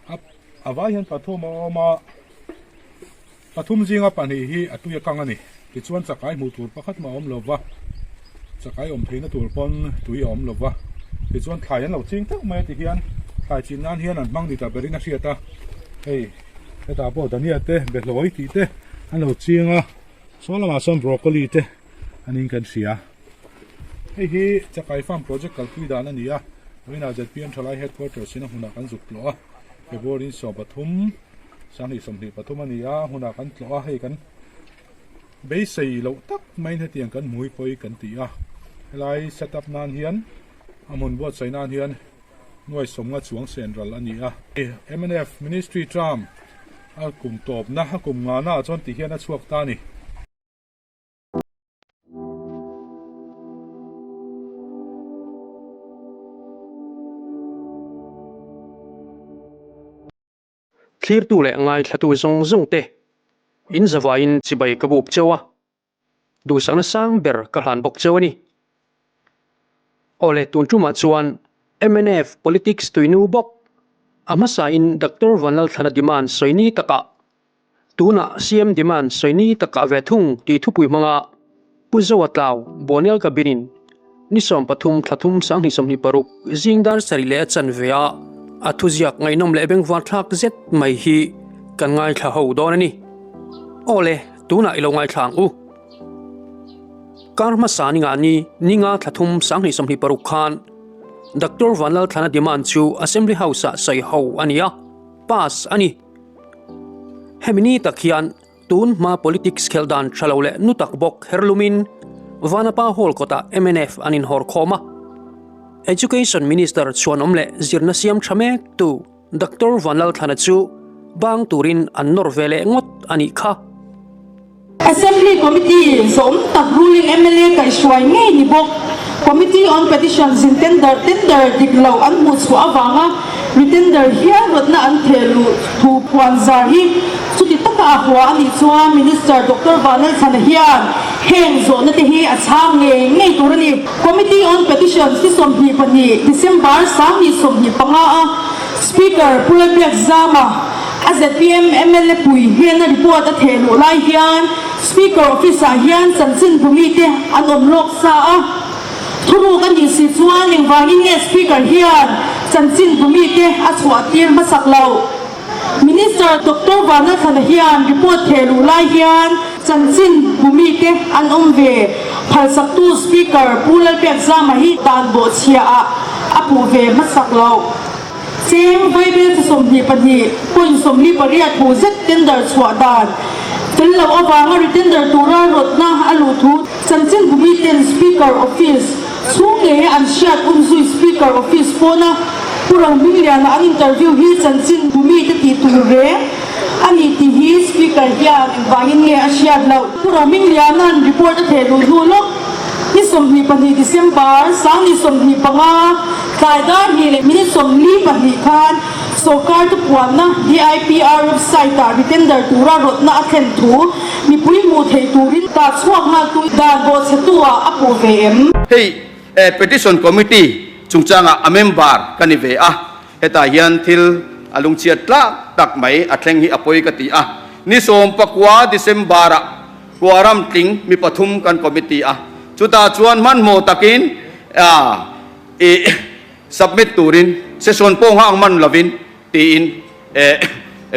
A a vai hian pathum a awm a pathum zinga pahnih hi a tui a kang a ni tichuan chakai hmuh tur pakhat mah a awm lo va chakai awm theihna tur pawn tui a awm lo va tichuan thlai an lo ching teuh mai a ti hian thlai chin nan hian an hmang ni ta berin a hriat a hei hetah pawh dania te behlawi tih te an lo ching a saw lamah sawn broccoli te anin kan hria. Hei hi Chakai Farm Project kalpui dan a ni a, vawiinah zpm Thalai Headquarters in a hmunah kan zuk tlawh a, February in 13, 2023 a ni a, a hmunah kan tlawh a, hei kan beisei loh tak maiin hetiang kan hmu hi pawi kan ti a, helai set up nan hian a hmun buatsaih nan hian nuai sawmnga chuang sen ral a ni a. Mnf Ministry term a kum tawpna a kum ngana ah chuan ti hian a chhuak ta a ni. Thlirtu leh ngaithlatu zawng zawng te in zavaiin chibai ka bup cheu a, duhsakna sang ber ka hlan bawk cheu a ni. Awle tun tumah chuan mnf politics tuinu bawk a hmasain Doctor Vanlalthlana demand sawi ni takah Tunah CM demand sawi ni takah ve thung tih thupui hmanga Pu Zoa Tlau, Bonial Cabin-in ni 13 thla thum 2026 zing dar sarih leh a chanve a a thuziak ngaihnawm leh bengvar thlak zet mai hi kan ngaithla ho dawn a ni. Aw le, tunah i lo ngaithla ang u. Kar hmasa ni ngah ni ninga thla thum 2026 khan Doctor Vanlalthlana demand chu Assembly House-ah sawi ho a ni a, pass a ni. Hemi ni tak hian tun hma politics khelh dan tha lo leh nu tak bawk her lumin Vanapa Hall kawtah mnf an inhawr khawm a. Education Minister chhuanawm leh zirna siam tha mek tu Doctor Vanlalthlana chu bang turin an nawr ve leh ngawt a nih kha. Assembly Committee zawm tak ruling mla kaihhruai ngei ni bawk. Committee on Petitions in tender tender dik lo an hmuh chhuah avanga retender hial rawtna an theh luh thu phuan zar hi chuti taka a hua a nih chuan Minister Doctor Vanlalthlana hian heng zawhna te hi a chhang ngei ngei tur a ni. Committee on Petitions ni 22 December 2025 a Speaker Pu Lalbiakzama A zpm mla pui hnena report a theh luh lai hian Speaker office ah hian chanchin bumite an awm lawk sa a. Thuruk a nih si chuan engvangin nge Speaker hian chanchin bumite a chhuah tir hmasak loh? Minister Doctor Vanlalthlana hian report theh luh lai hian chanchin bumite an awm ve phalsaktu Speaker Pu Lalbiakzama hi dan bawhchhiah ah a puh ve hmasak loh. Cheng vaibel chi 22 point 48 hmu zet tender chhuah dan fel loh avanga retender tura rawtna a luh thu chanchin bumi ten Speaker office chhung ngeia an hriat umzui Speaker office pawna Pu Rohmingliana an interview hi chanchin bumi te tih tur reng a ni tih hi Speaker hian engvangin nge a hriat loh. Pu Rohmingliana'n report a theh luh hnu lawk ni 22 December 2025, Tlai dar hnih leh minute 42 khan sawrkar te puanna DIPR website-ah retender tura rawtna a thlen thu mipui hmuh theih turin dah chhuak nghaltu dan bawhchhetu-ah a puh ve em? Hei Petition Committee chungchangah a member ka ni ve a, hetah hian thil a lungchhiat tlak tak mai a thleng hi a pawi ka ti a. Ni 19 December-ah Kuaram tling mi pathum kan committee a, chutah chuan hmanhmawh takin I submit turin session pawh nghak man lovin tiin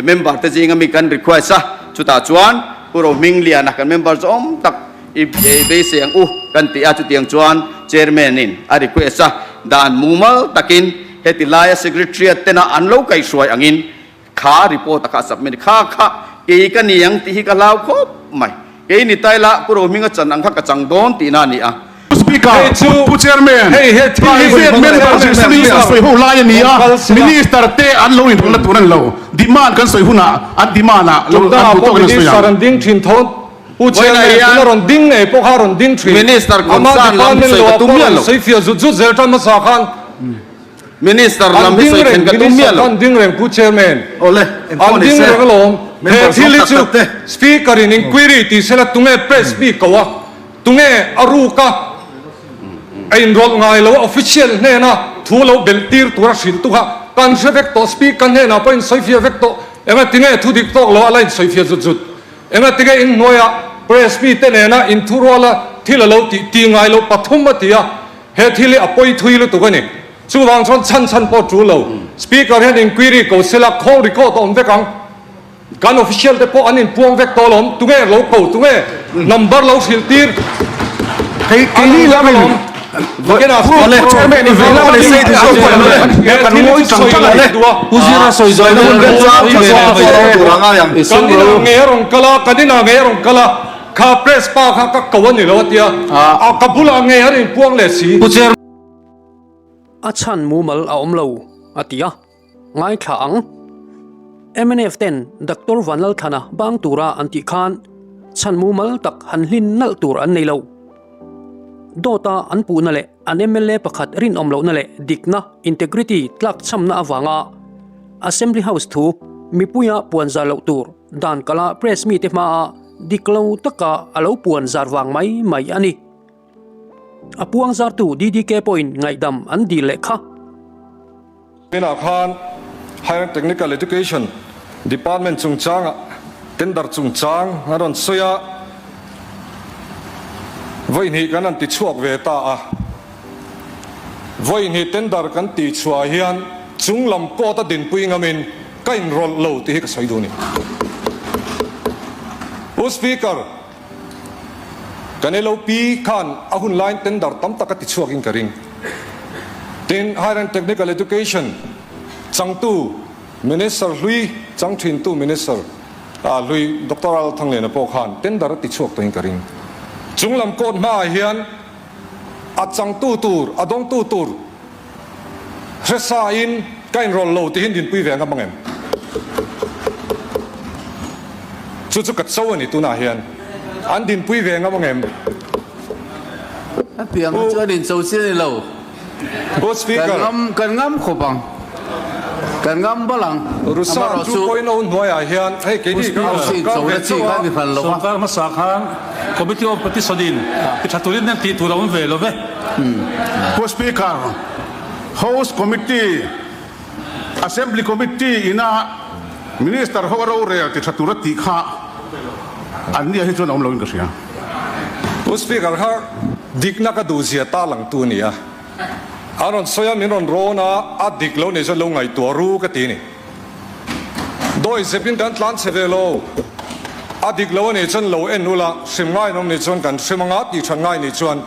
member te zinga mi kan request a, chutah chuan Pu Rohmingliana kan member zawm tak i beisei ang u kan ti a, chutiang chuan chairman in a request a, dan mumal takin heti laia secretariat tena an lo kaihhruai angin kha report a kha submit kha kha kei ka ni ang tih hi ka hlau khawp mai. Kei ni tai la Pu Rohminga chan ang kha ka chang dawn tihna a ni a. Pu Speaker, Pu Chairman, private member minister sawi ho lai a ni a, minister te an lo inrawlhna tur a ni lo. Demand kan sawi hunah an demand ah lo an duh tawkin an sawi ang. An ding thin tho Pu Chairman tuna rawn ding ngei pawh kha a rawn ding thin. Minister concern lam sawi ka tum miah lo. Sawi fiah zut zut zel tan hmasa khan. Minister lam hi sawi thlen ka tum miah lo. An ding reng Pu Chairman. Awle, An ding reng alawm. He thil hi chu Speaker in inquiry tih sela tunge press mi ko a, tunge a ruk a, a inrawlh ngai lo a official hnena thu lo belh tir tura hrilh tu kha. Kan hre vek tawh Speaker hnenah pawh insawifiah vek tawh. Enga tinge thu dik tawk lo a la insawifiah zut zut. Enga tinge inhnuaia press mite nena inthuruala thil a lo tih ti ngai lo pathum a ti a, he thil hi a pawi thui lutuk a ni. Chuvang chuan chhan chhan pawh tul lo. Speaker hian inquiry ko sela call record a awm vek ang. Kan official te pawh an inpuang vek tawh alawm, tunge lo ko, tunge number lo hrilh tir an awm vek alawm. Kan inah ngei a rawn kal a, kan inah ngei a rawn kal a, kha press pa kha ka ko a ni lo a tia, ka bulah ngei an inpuang leh si. A chhan mumal a awm lo, a ti a. Ngaithla ang. Mnf ten Doctor Vanlalthlana bang tura an tih khan chhan mumal tak han hlin nalh tur an nei lo. Dawta an puhna leh an mla pakhat rinawm lohna leh dikna, integrity, tlakchhamna avanga Assembly House thu mipuia puan zar loh tur dan kala press mite hmaa dik lo taka a lo puan zar vang mai mai a ni. A puang zartu DDK pawhin ngaihdam an dil leh kha. Tunah khan Higher Technical Education Department chungchanga tender chungchang an rawn sawi a, vawi hnih kan han ti chhuak ve ta a. Vawi hnih tender kan tih chhuah hian chung lam court a dinpui ngamin ka inrawlh lo tih hi ka sawi duh a ni. Pu Speaker, Kan LOP khan a hun laiin tender tam tak a ti chhuakin ka ring. Tin, Higher and Technical Education changtu Minister hlui, chang thintu Minister hlui Doctor Al Thangliana pawh khan tender a ti chhuak tawhin ka ring. Chung lam court hmaah hian a changtu tur, a dawngtu tur Hresain ka inrawlh lo tihin dinpui ve ngam ang em? Chu chu ka cho a ni tunah hian an dinpui ve ngam ang em? A piang Pu chuan incho chi a ni lo. Pu Speaker. Kan ngam kan ngam khawp ang. Kan ngam bal ang. Rusa Amaherawhchu 2.0 hnuaiah hian hei Pu keini Speaker kan chu sawrkar incho ve na chi chauh kha a. ni hran lo va. Sawrkar hmasa khan Committee of Petition in ti tha turin an tih tur a awm ve lo ve. Pu Speaker, House Committee, Assembly Committee ina Minister ho a rorel ti tha tur a tih kha an nia hi chuan a awm loin ka hria. Pu Speaker kha dikna ka duhzia ta lang tu a ni a, a rawn sawi a, min rawn rawn a, a dik lo nei chuan lo ngaihtuah ru ka ti a ni. Dawi zepin kan tlan chhe ve lo, a dik lo a nih chuan lo en ula, hrim ngai an awm nih chuan kan hrim anga tih than ngai nih chuan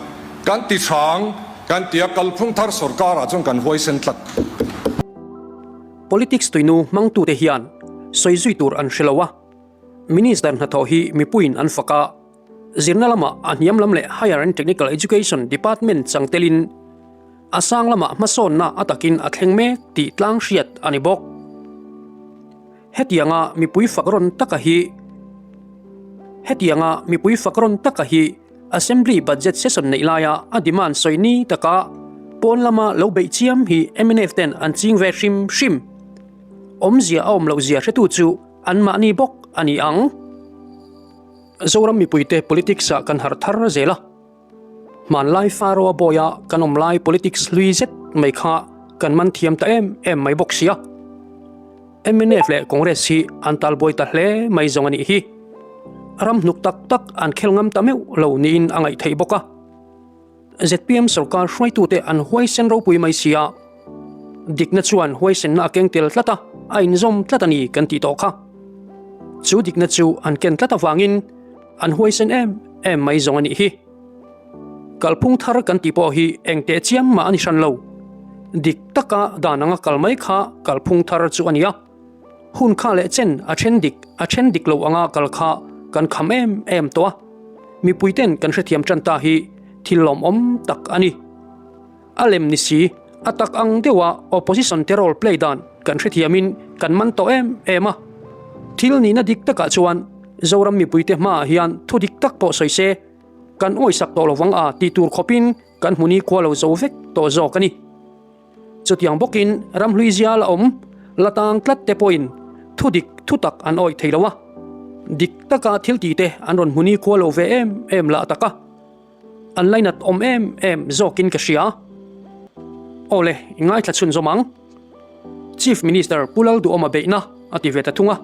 Kan ti hrang, kan ti a, kalphung thar sorkarah chuan kan huaisen tlat. Politics tuinu hmangtute hian sawi zui tur an hre lo a, Minister hnathawh hi mipuiin an fak a, zirna lamah a hniam lam leh Higher and Technical Education Department chang telin a sang lamah hmasawnna a takin a thleng mek tih tlang hriat a ni bawk. Hetianga mipui fak rawn taka hi Hetianga mipui fak rawn taka hi Assembly budget session neih laia a demand sawi ni taka pawn lama lo beih chiam hi mnf ten an ching ve hrim hrim. Awmzia a awm loh zia hretu chu anmahni bawk a ni ang. Zoram mipuite politics ah kan harh thar zel a. Hmanlai Pharaoh-a bawia kan awm lai politics hlui zet mai kha kan man thiam ta em em mai bawk sia. Mnf leh Congress hi an talbuai ta hle mai zawng a nih hi. Ram hnuk tak tak an khel ngam ta meuh lo niin a ngaih theih bawk a. Zpm sorkar hruaitute an huaisen ropui mai sia. Dikna chuan huaisenna a keng tel tlat a, a inzawm tlat a ni kan tih tawh kha. Chu dikna chu an ken tlat avangin an huaisen em em mai zawng a nih hi. Kalphung thar kan tih pawh hi eng teh chiam mah a ni hran lo. Dik taka dan anga kal mai kha kalphung thar chu a ni a. Hun kha leh chen a then dik a then dik lo anga kal kha kan kham em em tawh a. Mipuiten kan hrethiam tan ta hi thil lawmawm tak a ni. A lem ni si, a tak ang deuha opposition te role play dan kan hrethiamin kan man tawh em em a. Thil nihna dik takah chuan Zoram mipuite hmaah hian thu dik tak pawh sawi se, kan awisak tawh lovang a tih tur khawpin kan hmuni khua lo zo vek tawh zawk a ni. Chutiang bawkin ramhlui zia la awm, la tang tlat te pawhin thu dik thu tak an awih thei lo a. Dik taka thil tite an rawn hmuni khua lo ve em em lah tak a. An lainat awm em em zawkin ka hria. Awle, i ngaithla chhunzawm ang. Chief Minister Pu Lalduhawma beihna a ti ve ta thung a.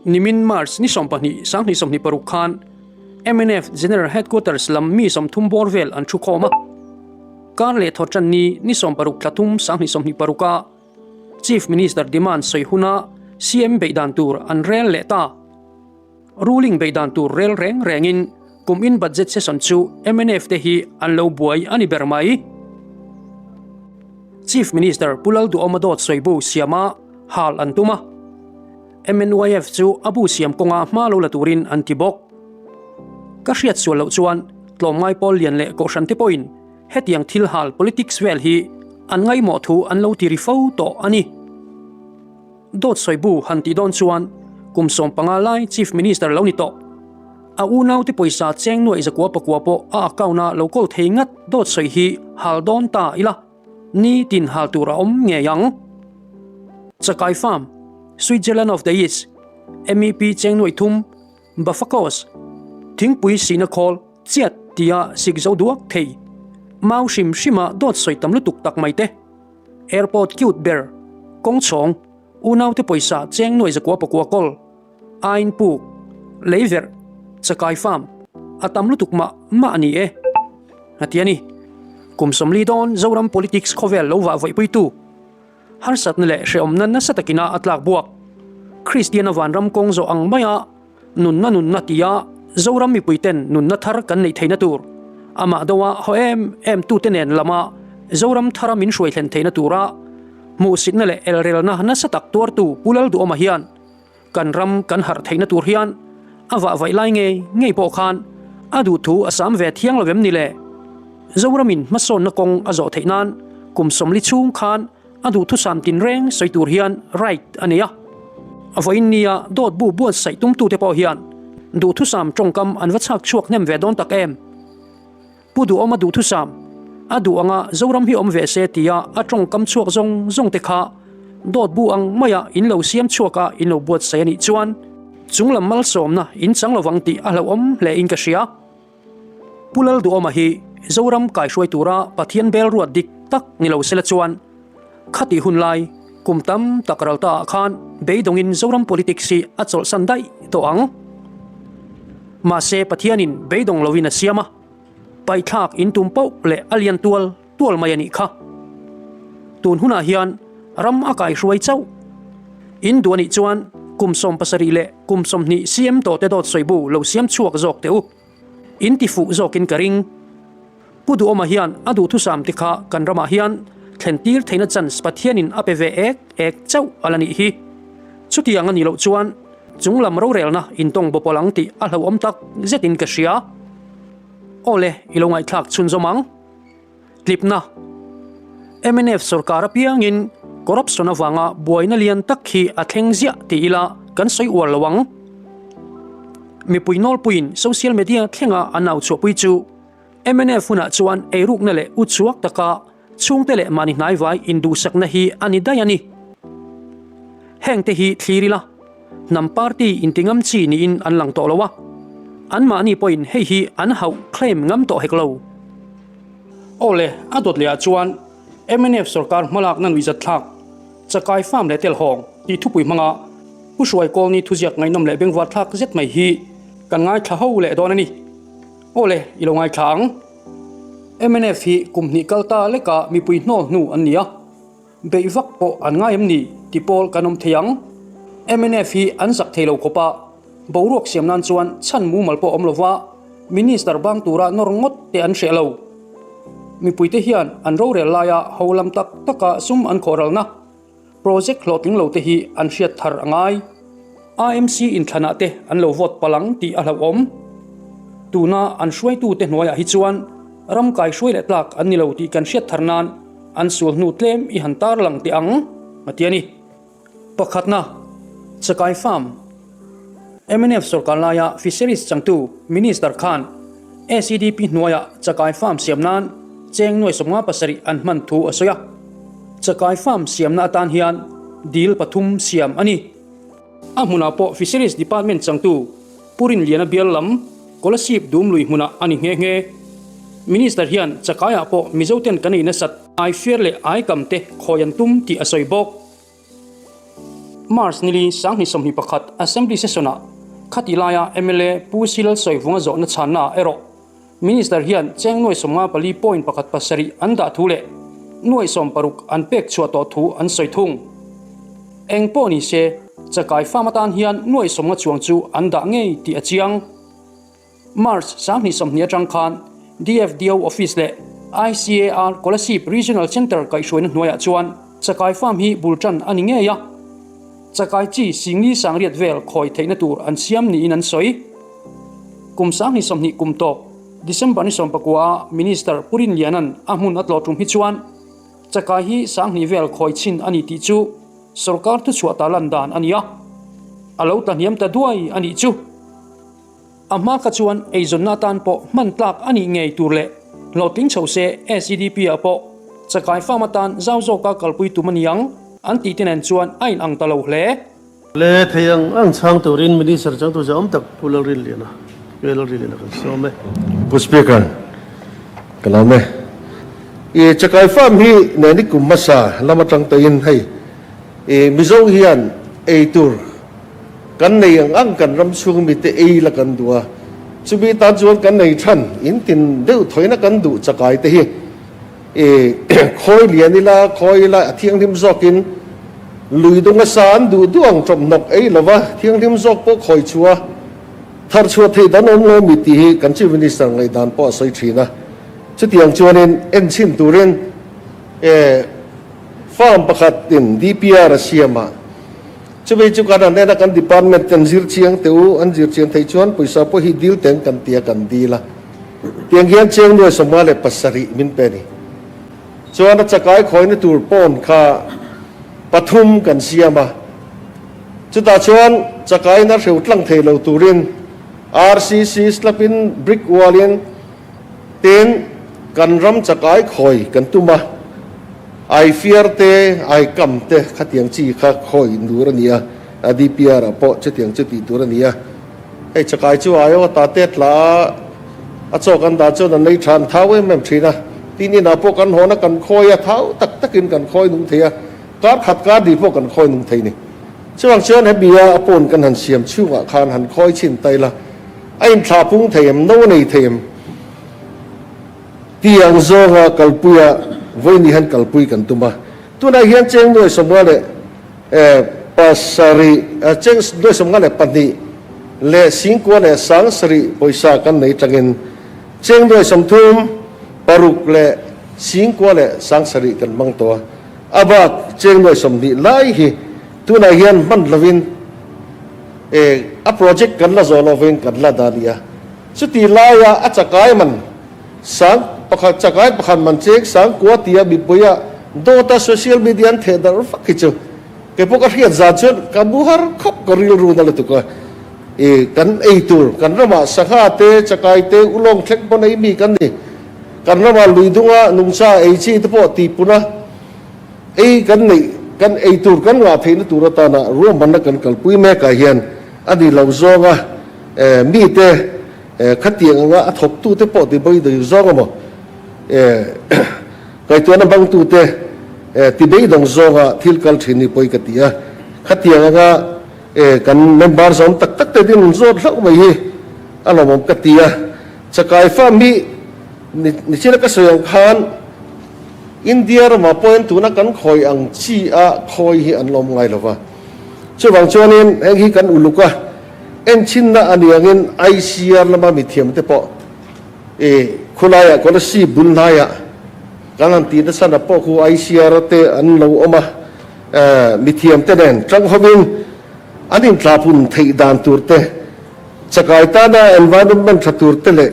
Nimin March ni 12 2026 khan mnf General Headquarters lam mi 30 bawr vel an thu khawm a. Kar leh thawtran ni ni 16 thla thum 2026 a Chief Minister demand sawi huna CM beih dan tur an rel leh ta. Ruling beih dan tur rel reng rengin kum in budget session chu mnf te hi an lo buai a ni ber mai. Chief Minister Pu Lalduhawma dawt sawibu siama hal an tum a. MNYF chu a bu siam kawnga hma lo la turin an ti bawk. Ka hriat sual loh chuan tlawmngai pawl lian leh kohhran te pawhin hetiang thil hal politics vel hi an ngaihmawh thu an lo ti ri fo tawh a ni. Dawt sawibu han tih dawn chuan kum 15 lai Chief Minister lo ni tawh. A unaute pawisa cheng nuaih zakua pakua pawh a account a lo kawl thei ngat dawt sawi hi hal dawn ta ila ni tin hal tur a awm ngei ang. Chakai Farm, Switzerland of the East, MEP cheng nuaih thum, Bafakos, thingpui sihna khawl chiat tia sik zo duak thei, mau hrim hrima dawt sawi tam lutuk tak mai te, Airport cute ber, kawng chhawng, unaute pawisa cheng nuaih zakua pakua kawl, Ain puk, lei verh, chakai farm, a tam lutuk mah mah a ni e. A ti a ni. Kum 40 dawn Zoram politics khawvel lo vah vaihpuitu, harsatna leh hrehawmna nasa takina a tlak buak. Kristiana vanram kawng zawh ang maia nunna nunna tia Zoram mipuiten nunna thar kan neih theihna tur, amah doa haw em em tute nen lama Zoram thara min hruai thlen theihna tura hmuhsitna leh elrelna nasa tak tuartu Pu Lalduhawma hian Kan ram kan harh theihna tur hian a vahvaih lai ngei ngei pawh khan a duhthu a sam ve thiang lo em ni le? Zoramin hmasawnna kawng a zawh theih nan kum 40 chhung khan a duhthusam tinreng sawi tur hian right a nei a. A vawiin nia dawt bu buatsaih tumtute pawh hian duhthusam tawngkam an va chhak chhuak hnem ve dawn tak em? Pu Duhawma duhthusam, a duh anga Zoram hi awm ve se tia a tawngkam chhuak zawng zawng te kha dawt bu ang maia in lo siam chhuak a in lo buatsaih a nih chuan chunglam malsawmna in chang lovang tih a hlauhawm hle in ka hria. Pu Lalduhawma hi Zoram kaihruai tura Pathian bel ruat dik tak ni lo sela chuan khatih hun lai kum tam tak ral ta ah khan beidawngin Zoram politics hi a chawlhsan daih tawh ang. Mahse Pathianin beidawng lovin a siam a. Paihthlak in tum pauh leh a lian tual tual mai a nih kha. Tun hunah hian ram a kaihruai chauh. In duh a nih chuan kum 70 leh kum 20 CM tawh te dawt sawibu lo siam chhuak zawk teh u. In ti fuh zawkin ka ring. Pu Duhawma hian a duhthusam te kha kan ramah hian thlen tir theihna chance Pathianin a pe ve ek ek chauh a la nih hi. Chutiang a nih loh chuan chunglam rorelna intawng bawpawl ang tih a hlauhawm tak zetin ka hria. Awle, i lo ngaihthlak chhunzawm ang. Tlipna. Mnf sorkar apiangin corruption avanga buaina lian tak hi a thleng ziah ti ila kan sawi uar lo ang. Mipui nawlpuiin social media thlenga an au chhuahpui chu mnf hunah chuan eirukna leh uchuak taka chhungte leh mahni hnaivai induhsakna hi a ni daih a ni. Hengte hi thlir ila hnam party inti ngam chi niin an lang tawh lo a, anmahni pawhin hei hi an hauh claim ngam tawh hek lo. Awle, a dawt lehah chuan mnf sorkar hmalakna nuihzat thlak, chakai farm leh telhawng tih thupui hmanga Pu Hruai Kawlni thuziak ngaihnawm leh bengvar thlak zet mai hi kan ngaithla ho leh dawn a ni. Awle, i lo ngaithla ang. Mnf hi kum hnih kal ta lekah mipui hnawl hnu an ni a. Beih vak pawh an ngai em ni ti pawl kan awm thei ang. Mnf hi an zak thei lo khawp a, boruak siam nan chuan chhan mumal pawh awm lova Minister bang tura nawr ngawt te an hreh lo. Mipuite hian an rorel laia ho lam tak taka sum an khawhralna project hlawhtling lo te hi an hriat thar a ngai. AMC inthlanah te an lo vote palh ang tih a hlauhawm. Tuna an hruaitute hnuaiah hi chuan ram kaihruai leh tlak an ni lo tih kan hriat thar nan An sual hnu tlem i han tar lang teh ang, a ti a ni. Pakhatna, Chakai Farm, mnf sorkar laia Fisheries changtu Minister khan ACDP hnuaia Chakai Farm siam nan cheng nuai 57 an hman thu a sawi a. Chakai Farm siamna atan hian dil pathum siam a ni. A hmunah pawh Fisheries Department changtu Pu Rinliana bial lam Kolasib dum lui hmunah a ni nghe nghe. Minister hian Chakaiah pawh Mizoten kan ei nasat. Aifiar leh Aikam te khawi an tum tih a sawi bawk. March nili 2021 Assembly Session-ah khati laia mla Pu Silal Sawivunga zawhna chhannaah erawh Minister hian cheng nuai 54 point pakhat pasarih an dah thu leh nuai 60 an pek chhuah tawh thu an sawi thung. Eng pawh ni se, chakai farm atan hian nuai 50 chuang chu an dah ngei tih a chiang. March 2020 atang khan DFDO Office leh ICAR Kolasib Regional Centre kaihhruaina hnuaiah chuan chakai farm hi bul tan a ni ngei a, chakai chi singli sangriat vel khawi theihna tur an siam niin an sawi. Kum 2020 kum tawp December ni 19 a Minister Pu Rinliana'n a hmun a tlawh tum hi chuan chakai hi 2000 vel khawi chhin a ni tih chu sorkar thuchhuah ta lan dan a ni a, a lo tla hniam ta duai a nih chu. A hma kha chuan eizawnna atan pawh hman tlak a nih ngei tur leh hlawhtling chho se SEDP ah pawh chakai farm atan zau zawka kalpui tum a ni ang an tih te nen chuan a inang ta lo hle. Le thei ang ang chhang turin Minister changtu zia awm tak Pu Lalrinliana, Pu Lalrinliana kan sawm e. Pu Speaker, ka lawm e. I chakai farm hi nen i kum hmasa lam atang tawhin hei i Mizo hian ei tur Kan nei ang ang kan ram chhung mite ei la kan duh a, chumi tan chuan kan nei than in tin deuh thawina kan duh chakai te hi i khawi lian ila khawi ila a thianghlim zawkin lui dunga sa an duh duh ang tawmhnawk ei lova thianghlim zawk pawh khawi chhuah a thar chhuah theih dan awm lo mi tih hi kan Chief Minister ngaihdan pawh a sawi thin a, chutiang chuanin enchhin turin e farm pakhat in DPR a siam a. Chuvei chu kan an en a, kan department ten zir chiang teh u, an zir chian theih chuan pawisa pawh hi dil teng kan ti a kan dil a. Tiang hian cheng nuai 57 min pe a ni. Chuan a chakai khawina tur pawn kha pathum kan siam a, chutah chuan chakaina hreu tlang thei lo turin RCC slab in brick wall in Tin, kan ram chakai khawi kan tum a, ai fiar te, ai kam te khatiang chi kha khawi nur a ni a, a DPR ah pawh chutiang chu tih tur a ni a. Hei chakai chu ai aw ta te tla a, a chaw kan dah chuan an lei tha an thau em em thin a, tin inah pawh kan hawn a kan khawi a, thau tak takin kan khawi nung thei a, kar khat kar dih pawh kan khawi nung thei ni. Chuvang chuan hemi a a pawn kan han siam chhungah khan han khawi chhin ta ila, A inthlah pung thei em? No nei thei em? Ti ang zawnga kalpuia vawiin hian kalpui kan tum a. Tunah hian cheng nuai 57 cheng nuai 52 leh singkua leh 7000 pawisa kan nei tangin cheng nuai 36 leh singkua leh 7000 kan hmang tawh a. A bak cheng nuai 20 lai hi tunah hian hman lovin E, a project kan la zawh lovin kan la dah nia. Chuti laia a chakai man sang pakhat chakai pakhat man cheng sang kua tia mipuia dawta social media an theh darh vak hi chu kei pawh ka hriat zan chuan ka bu har khawp ka rilru na lutuk a. E, kan ei tur kan ramah sangha te chakai te ulawng thleng pawn ei mi kan ni. Kan ramah lui dunga nungcha ei chi te pawh tihpun a. Ei kan neih, kan ei tur kan ngah theihna tur atana ruahmanna kan kalpui mekah hian a ni lo zawnga mite khatiang anga a thawktute pawh tibeidawih zawng emaw, ngaihtuahna hmangtute tibeidawng zawnga thil kal thin hi pawi ka ti a. Khatiang anga kan member zawm tak tak te din zawt hlauh mai hi a lawmawm ka ti a. Chakai farm hi nichina ka sawi ang khan, India ramah pawhin tuna kan khawi ang chi a khawi hi an lawm ngai lova. Chuvang chuanin heng hi kan uluk a, enchinna a ni angin ICR lama mithiam te pawh i khulaiah Kolasib bul hnaiah kan han tih nasa na pawh khu ICR te an lo awm a, mithiam te nen tang hovin an inthlahpun theih dan tur te, chakai tana environment tha tur te leh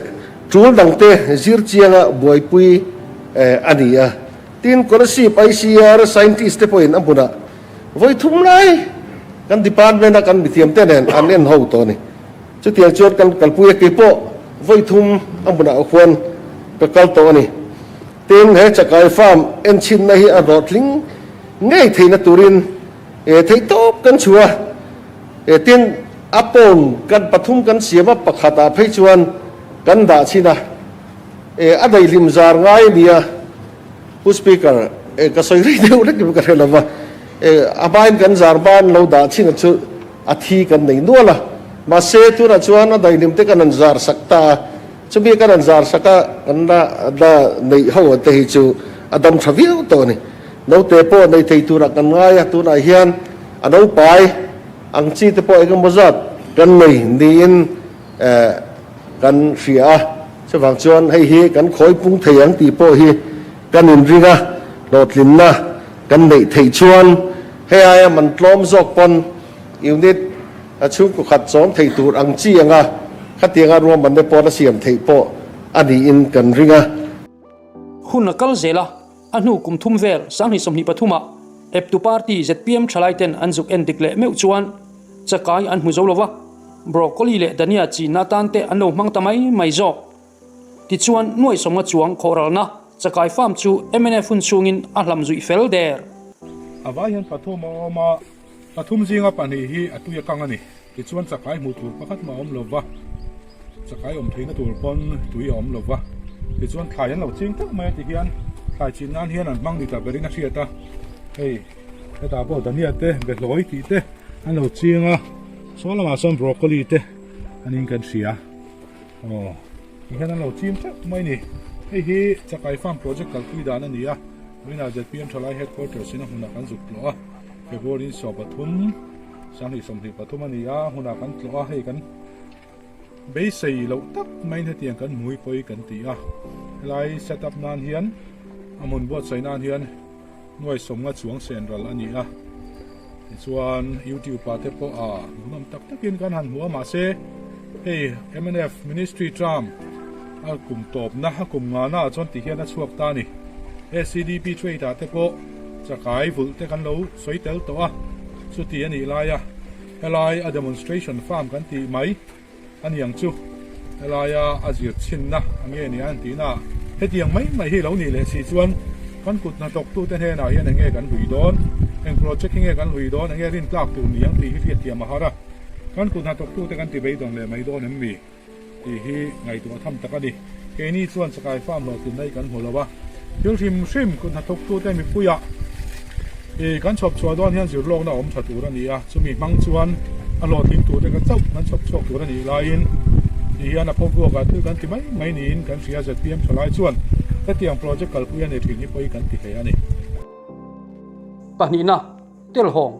Tul dangte zir chianga buaipui a ni a. Tin, Kolasib ICR scientist te pawhin a hmunah vawi thum lai kan department a kan mithiam te nen an en ho tawh a ni. Chutiang chuan kan kalpui a, keipawh vawi thum a hmunah khuan ka kal tawh a ni. Tin, he chakai farm enchhinna hi a hlawhtling ngei theihna turin theihtawp kan chhuah a. Tin, a pawn kan pathum kan siam a, pakhatah phei chuan kan dah chhin a, e a daihlim zar ngai a nia. Pu Speaker, e ka sawi rei deuh reng ka hre lova, e a hmain kan zar ban lo dah chin a chu a thi kan nei nual a, mahse tunah chuan a daihlim te kan han zar sak ta a, chumi kan han zar sak a kan la la neih ho ang te hi chu a dam tha viau tawh a ni. Naute pawh nei thei turah kan ngai a, tunah hian a naupai ang chi te pawh engemaw zat kan nei niin kan hria a, chuvang chuan hei hi kan khawi pung thei ang tih pawh hi kan inring a, hlawhtlinna kan neih theih chuan hei aia man tlawm zawk pawn unit a chhungkaw khat chawm thei tur ang chi anga khatianga ruahmanna pawh a siam theih pawh a niin kan ring a. Hun a kal zel a, a hnu kum thum vel 2023 ah eptu party zpm thalai ten an zuk en dik leh meuh chuan chakai an hmu zo lo va, broccoli leh dania chinna atan te an lo hmang ta mai mai zawk. Tichuan nuai sawmnga chuang khawhralna chakai farm chu mnf hun chhungin a hlam zuih fel der. A vai hian pathum a awm a, pathum zinga pahnih hi a tui a kang a ni. Tichuan chakai hmuh tur pakhat mah a awm lo va, chakai awm theihna tur pawn tui a awm lo va. Tichuan thlai an lo ching teuh mai a ti hian thlai chin nan hian an hmang ni ta berin a hriat a, hei hetah pawh dania te behlawi tih te an lo ching a, saw lamah sawn broccoli te an in kan hria aw ti hian an lo ching teuh mai a ni. Hei hi chakai farm project kalpui dan a ni a, vawiinah zpm thalai headquarters in a hmunah kan zuk tlawh a, February 13. 2023 a ni a, hmunah kan tlawh a, hei kan beisei loh tak maiin hetiang kan hmui pawi kan ti a, helai set up nan hian a hmun buatsaih nan hian nuai sawmnga chuang sen ral a ni a, tichuan youtube ah te pawh a hmuhnawm tak takin kan han hmu a, mahse hei mnf ministry term a kum tawpna a kum ngana ah chuan tihian a chhuak ta a ni, SEDP trade ah te pawh chakai vulh te kan lo sawi tel tawh a. Chuti a nih laia helai a demonstration farm kan tih mai a ni ang chu. Helaia a zir chhinna a nge nia an tihna ah hetiang mai mai hi lo nih leh si chuan kan kut hnathawktute hnenah hian eng nge kan hlui dawn, eng project hi nge kan hlui dawn, eng nge rintlak tur ni ang tih hi hriatthiam a har a. Kan kut hnathawktute kan ti beidawng leh mai dawn em mi? Tih hi ngaihtuah tham tak a ni. Keini chuan chakai farm hlawhtlinna hi kan hmu lo a, thil hrim hrim kut hnathawktute mipuiah ih kan chhawp chhuah dawn hian zirlawkna awm tha tur a ni a, chumi hmang chuan a hlawhtling turte kan chauh kan chhawp chhuak tur a nih laiin tih hian a phawvuakah thil kan ti mai mai niin kan hria zpm thalai chuan hetiang project kalpui a ni thin hi pawi kan ti hle a ni. Pahnihna. Telhawng,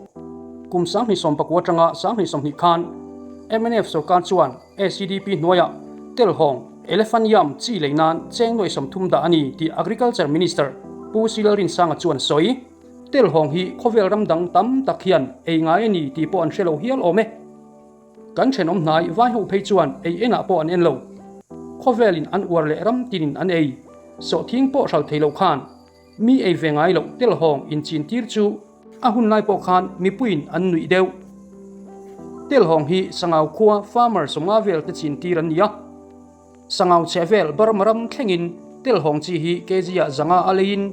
Kum 2019 atanga 2020 khan mnf sorkar chuan ACDP hnuaiah Telhawng, Elephant Yam, chi lei nan cheng nuai 30 dah a ni tih Agriculture Minister Pu Silal Rinsanga chuan sawi. Telhawng hi khawvel ram dang tam tak hian ei ngai a ni tih pawh an hre lo hial awm e. Kan thenawm hnai vai ho phei chuan ei enah pawh an en lo. Khawvelin an uar leh ram tinin an ei. Sawhthing pawh hral thei lo khan Mi ei ve ngai loh telhawng inchintir chu a hun lai pawh khan mipuiin an nuih deuh. Telhawng hi Sangau khua farmer sawmnga vel te chintir an ni a. Sangau chheh vel Burma ram thlengin telhawng chi hi kg ah zanga a leiin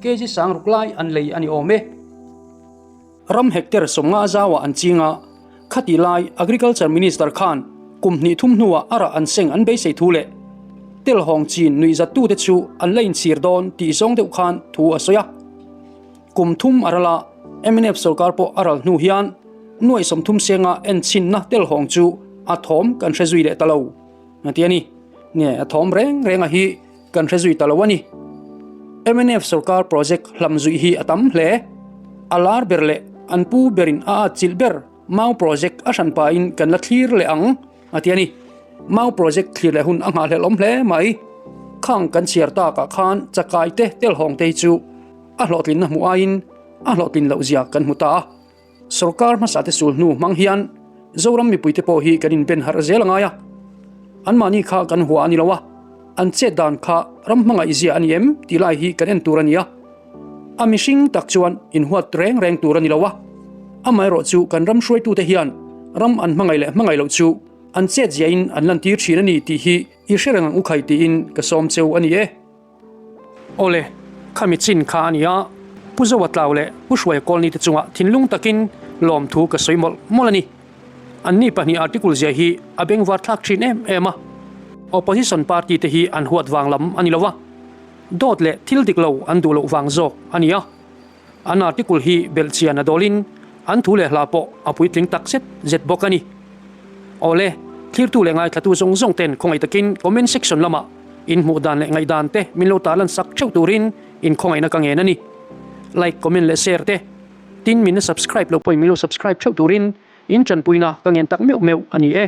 kg sang ruk lai an lei a ni awm e. Ram hectare 50 zauah an ching a, khati lai Agriculture Minister khan kum hnih thum hnuah a rah an seng an beisei thu leh telhawng chin nuihzattute chu an la inchhir dawn tih zawng deuh khan thu a sawi a. Kum thum a ral a, mnf sorkar pawh a ral hnu hian nuaih 30 senga enchhinna telhawng chu a thawm kan hre zui leh ta lo a ti a ni. Nge a thawm reng renga hi Kan hre zui ta lo a ni. Mnf sorkar project hlam zuih hi a tam hle. A lar ber leh an pu berin a atchilh ber Mau project a hran pahin kan la thlir leh ang a ti a ni. Mau project thlir leh hun a nghahhlelh awm hle mai. Khang kan chhiar takah khan chakai te telhawng te hi chu a hlawhtlinna hmuh aiin a hlawhtlin loh zia kan hmu ta a. Sorkar hmasa te sul hnu hmang hian Zoram mipuite pawh hi kan inben harh zel a ngai a. Anmahni kha kan hua a ni lo a, an chet dan kha ram hmangaih zia a ni em tih lai hi kan en tur a ni a. A mihring tak chuan inhuat reng reng tur a ni lo a. Amaherawh chu kan ram hruaitute hian ram an hmangaih leh hmangaih loh chu an chet ziahin an lantir thin a ni tih hi i hre reng ang u khai tiin ka sawm cheu a ni e. Awle, khami chin kha a nia, Pu Zoa Tlau leh Pu Hruaia Kawlni te chungah thinlung takin lawmthu ka sawi mawlh mawlh a ni. Anni pahnih article zia hi a bengvar thlak thin em em a. Opposition party te hi an huat vang lam a ni lo va. Dawt leh thil dik lo an duh loh vang zawk a ni a. An article hi belhchian a dawlin an thu leh hla pawh a puitling tak zet zet bawk a ni. Awle, thlirtu leh ngaithlatu zawng zawng ten khawngaih takin comment section lamah in hmuh dan leh ngaihdan te min lo tarlan sak theuh turin in khawngaihna ka ngen a ni. Like, comment leh share te tin min la subscribe lo pawhin min lo subscribe theuh turin in tanpuina ka ngen tak meuh meuh a ni e.